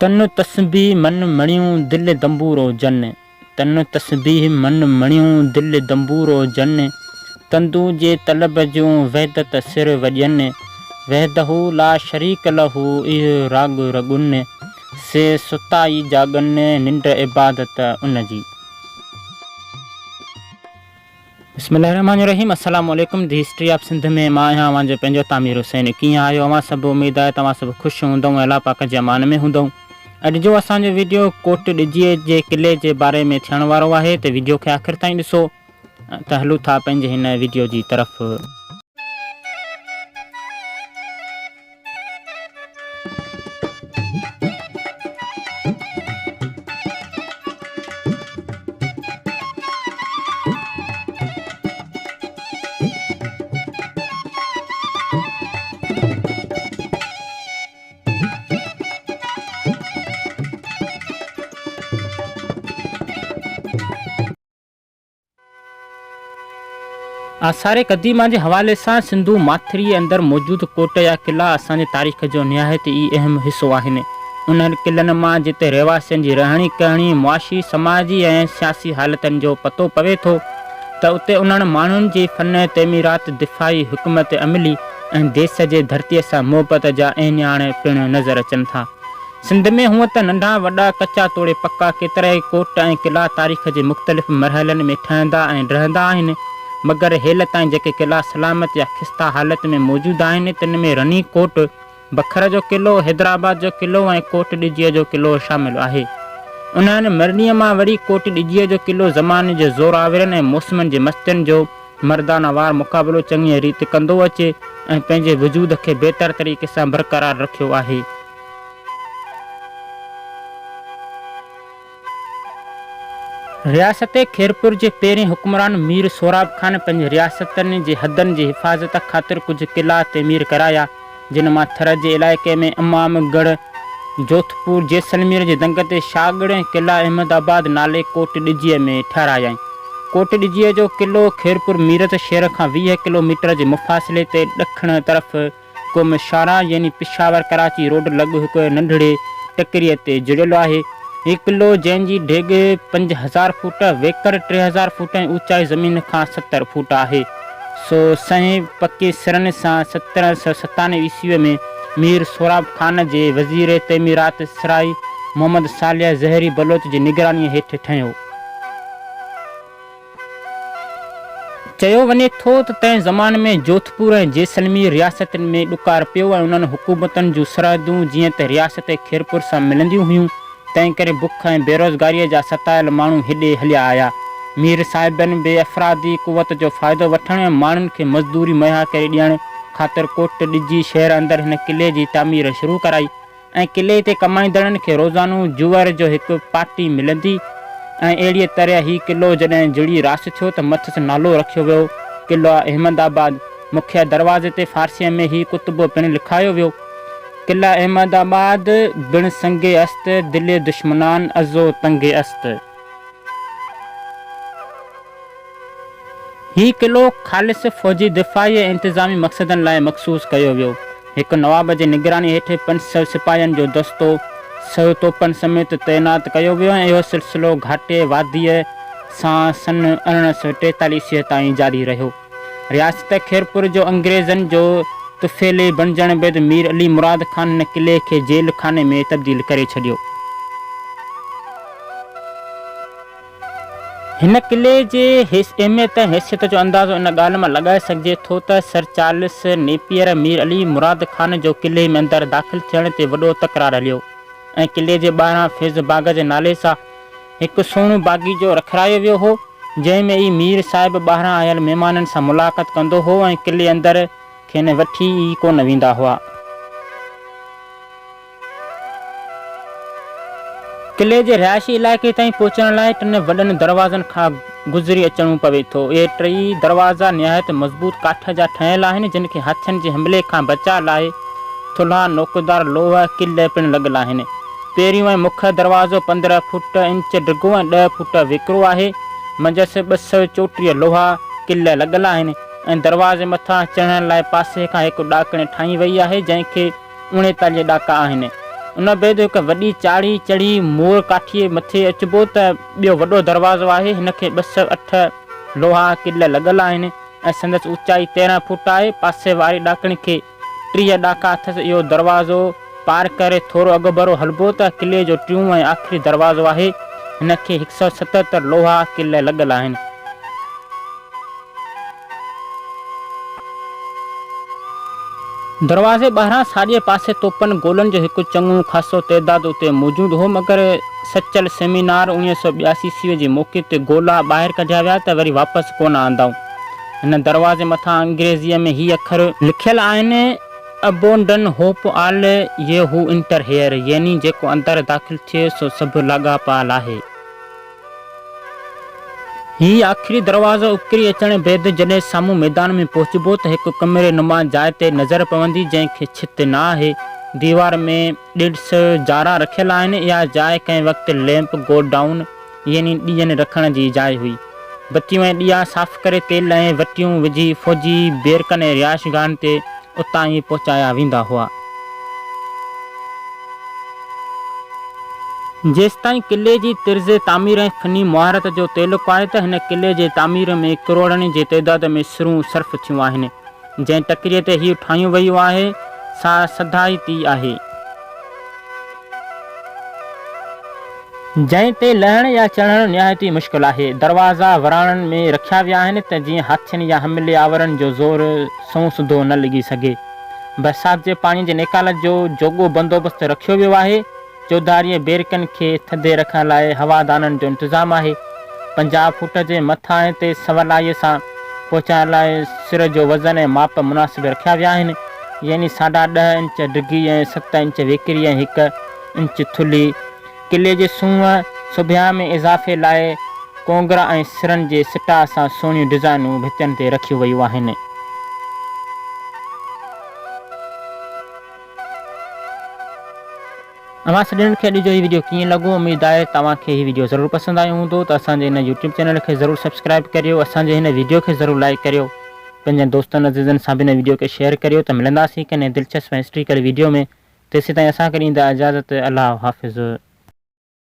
تن تسبيح من مڻيون دل دنبورو جن. تن تسبيح من مڻيون دل دنبورو جن. تندون جي طلب جون وحدت سر وڄن. وحده لا شريڪ له اهو راڳ رڳن. سي ستا ئي جاڳن ننڊ عبادت ان جي. بسم الله الرحمٰن الرحيم السلام عليڪم the history of Sindh ۾ مان آهيان اوهان جو پنهنجو تعمير حسين ڪيئن آهيو اوهان سڀ اميد آهي ته اوهان سڀ خوش هوندؤ ۽ الله پاڪ جي امان ۾ هوندؤ اڄ جو اسان جو ويڊيو ڪوٽ ڏجي جي قلعي جي باري ۾ ٿيڻ وارو آهي ته ويڊيو کي آخر تائين ڏسو ته هلون ٿا پنهنجي هن ويڊيو جي طرف. آثار قديمه جي حوالي سان سنڌو ماٿريء اندر موجود ڪوٽ يا قلعا اسان جي تاريخ جو نهايت ئي اهم حصو آهن. انهن قلعن مان جتي رهواسين جي رهڻي ڪهڻي، معاشي، سماجي ۽ سياسي حالتن جو پتو پوي ٿو ته اتي انهن ماڻهن جي فن تعميرات، دفاعي حڪمت عملي ۽ ديس جي ڌرتيء سان محبت جا اهڃاڻ پڻ نظر اچن ٿا. سنڌ ۾ هونء ته ننڍا وڏا، ڪچا توڙي پڪا ڪيترائي ڪوٽ ۽ قلعا تاريخ جي مختلف مرحلن ۾ ٺهندا ۽ ڊهندا آهن، مگر هيل تائين جيڪي قلعا سلامت يا خسته حالت ۾ موجود آهن، تن ۾ رني ڪوٽ، بکر جو قلعو، حيدرآباد جو قلعو ۽ ڪوٽ ڏجيء جو قلعو شامل آهي. انهن مڙنيء مان وري ڪوٽ ڏجيء جو قلعو زماني جي زورآورن ۽ موسمن جي مستين جو مردانه وار مقابلو چڱيء ريت ڪندو اچي ۽ پنهنجي وجود کي بهتر طريقي سان برقرار رکيو آهي. رياست خيرپور جي پهرين حڪمران مير سهراب خان پنهنجي رياستن جي حدن جي حفاظت خاطر ڪجهه قلعا تعمير ڪرايا، جن مان ٿر جي علائقي ۾ امام ڳڙهه، جوڌپور، جيسلمير جي دنگ تي شاهه ڳڙهه ۽ قلعه احمد آباد نالي ڪوٽ ڏجيء ۾ ٺهرايائين. ڪوٽ ڏجيء جو قلعو خيرپور ميرت شهر کان 20 ڪلو ميٽر جي مفاصلي تي ڏکڻ طرف قم شارع يعني پشاور ڪراچي روڊ لڳ هڪ ننڍڙي ٽڪريء تي جڙيل آهي. هي قلعو جنهن جي ڊيگهه 5000 فوٽ، ويڪر 3000 فوٽ ۽ اوچائي زمين کان 70 فوٽ آهي، سو سنهي پڪي سرن سان 1797 عيسويء ۾ مير سهراب خان جي وزير تعميرات سرائي محمد صالح زهري بلوچ جي نگرانيء هيٺ ٺهيو. چيو وڃي ٿو ته تنهن زماني ۾ جوڌپور ۽ جيسلمير رياستن ۾ ڏڪار پيو ۽ انهن حڪومتن جون سرحدون جيئن ته رياست خيرپور سان ملنديون هيون، تنهنڪري بک ۽ بيروزگاريء جا ستايل ماڻهو هيڏي هليا آيا. مير صاحبن به افرادي قوت جو فائدو وٺڻ ۽ ماڻهن کي مزدوري مهيا ڪري ڏيڻ خاطر ڪوٽ ڏجي شهر اندر هن قلعي جي تعمير شروع ڪرائي. ۽ قلعي تي ڪمائيندڙن کي روزانو جوئر جو هڪ پاٽي ملندي ۽ اهڙيء طرح هي قلعو جڏهن جڙي راس ٿيو ته مٿس نالو رکيو ويو قلعه احمد آباد. مکيه دروازي تي فارسيء ۾ هي ڪتبو پڻ لکايو ويو، قلعه احمد آباد بڻ سنگ است دل دشمنان ازو تنگ است. هي قلعو خالص فوجي دفاعي ۽ انتظامي مقصدن لاء مخصوص ڪيو ويو. هڪ نواب جي نگراني هيٺ 500 سپاهين جو دستو سؤ توپن سميت تعينات ڪيو ويو ۽ اهو سلسلو گهاٽي واديء سان سن 1843 عيسويء تائين جاري رهيو. رياست خيرپور جو انگريزن جو طفيلي بڻجڻ بعد مير علي مراد خان هن قلعي کي جيل خاني ۾ تبديل ڪري ڇڏيو. هن قلعي جي اهميت ۽ حيثيت جو اندازو ان ڳالهه مان لڳائي سگهجي ٿو ته سر چارلس نيپئر مير علي مراد خان جو قلعي ۾ اندر داخل ٿيڻ تي وڏو تڪرار هليو ۽ قلعي جي ٻاهران فيض باغ جي نالي سان هڪ سهڻو باغيچو رکرايو ويو هو جنهن ۾ ئي مير صاحب ٻاهران آيل مهمانن سان ملاقات ڪندو هو ۽ قلعي اندر کين وٺي ئي ڪونه ويندا هئا. قلعي جي رهائشي علائقي تائين پهچڻ لاء ٽن وڏن دروازن کان گذري اچڻو پوي ٿو. اهي ٽيئي دروازا نهايت مضبوط ڪاٺ جا ٺهيل آهن، جن کي هاٿين جي حملي کان بچاء لاء ٿلها نوڪدار لوهه قلعه پڻ لڳل آهن. پهريون ۽ مکيه دروازو 15 فوٽ انچ ڊگهو ۽ ڏهه فوٽ ويڪرو آهي. منجهس 234 لوها قلعه لڳل آهن ۽ دروازي مٿان چڙهڻ لاء پاسي کان هڪ ڏاڪڻ ٺاهي وئي آهي، جنهن کي. 39 ڏاڪا آهن. ان بعد هڪ وڏي چاڙهي چڙهي مور ڪاٺيء مٿي اچبو ته ٻيو وڏو دروازو آهي. هن کي 208 لوها ڪل لڳل آهن ۽ سندس اوچائي 13 فوٽ آهي. پاسي واري ڏاڪڻ کي 30 ڏاڪا اٿس. اهو دروازو پار ڪري ٿورو اڳڀرو هلبو ته قلعي جو ٽيون ۽ آخري دروازو آهي. هن کي 177 لوها ڪل لڳل آهن. دروازي ٻاهران ساڄي پاسي توپن گولن جو هڪ چڱو خاصو تعداد اتي موجود هو، مگر سچل سيمينار 1982 عيسويء جي موقعي تي گولا ٻاهر ڪڍيا ويا ته وري واپس ڪونه آندائون. هن دروازي مٿان انگريزيء ۾ هي اکر. لکيل آهن، Abandon hope all ye who enter here يعني جيڪو اندر داخل ٿئي سو سڀ لاڳاپا لاهي. هي آخري دروازو اڪري اچڻ بعد جڏهن سامهون ميدان ۾ پهچبو ته هڪ ڪمري نما جاء تي نظر پوندي جنهن کي ڇت نه آهي. ديوار ۾ ڏيڍ سئو جارا رکيل آهن. اها جاء ڪنهن وقت ليمپ گو ڊائون يعني ڏيئن رکڻ جي جاء هئي. بتيون ۽ ڏيئا صاف ڪري تيل ۽ وٽيون وجهي فوجي بيرڪن ۽ رهائش گاهن تي اتان ئي پهچايا ويندا هئا. جيستائين قلعي جي طرز تعمير ۽ فني مهارت جو تعلق آهي ته هن قلعي جي تعمير ۾ ڪروڙن جي تعداد ۾ سرون صرف ٿيون آهن. جنهن ٽڪريء تي هيء ٺاهيون ويون آهي، سا سڌائتي آهي. جنهن تي لهڻ يا چڙهڻ نهايت ئي مشڪل آهي. دروازا وراڻن ۾ رکيا ويا آهن ته جيئن هاٿين يا حملي آورن جو زور سنئون سڌو نه لڳي سگهي. برسات جي پاڻي جي نيڪال جو جوڳو بندوبست رکيو ويو آهي. چوڌاريء بيرڪن کي ٿڌي رکڻ لاء هوادانن جو انتظام آهي. 50 فوٽ جي مٿانهين تي سولائيء سان پهچائڻ لاء سر جو وزن ۽ ماپ مناسب رکيا ويا آهن، يعني ساڍا ڏهه انچ ڊگهي ۽ ست انچ ويڪري ۽ هڪ انچ ٿلهي. قلعي جي سونهن سوڀيا ۾ اضافي لاء ڪونگرا ۽ سرن جي سٽاء سان سهڻيون ڊزائنون ڀتين تي رکيون ويون آهن. اوهان سڄڻن کي اڄ جو هي وڊيو ڪيئن لڳو اميد آهي ته اوهان کي هي وڊيو ضرور پسند آيو هوندو ته اسان جي هن يوٽيوب چينل کي ضرور سبسڪرائب ڪريو اسان جي هن وڊيو کي ضرور لائيڪ ڪريو پنهنجن دوستن عزيزن سان به هن وڊيو کي شيئر ڪريو ته ملنداسين ڪنهن دلچسپ ۽ هسٽريڪل وڊيو ۾ تيسيتائين اسان کي ڏيندا اجازت الله حافظ.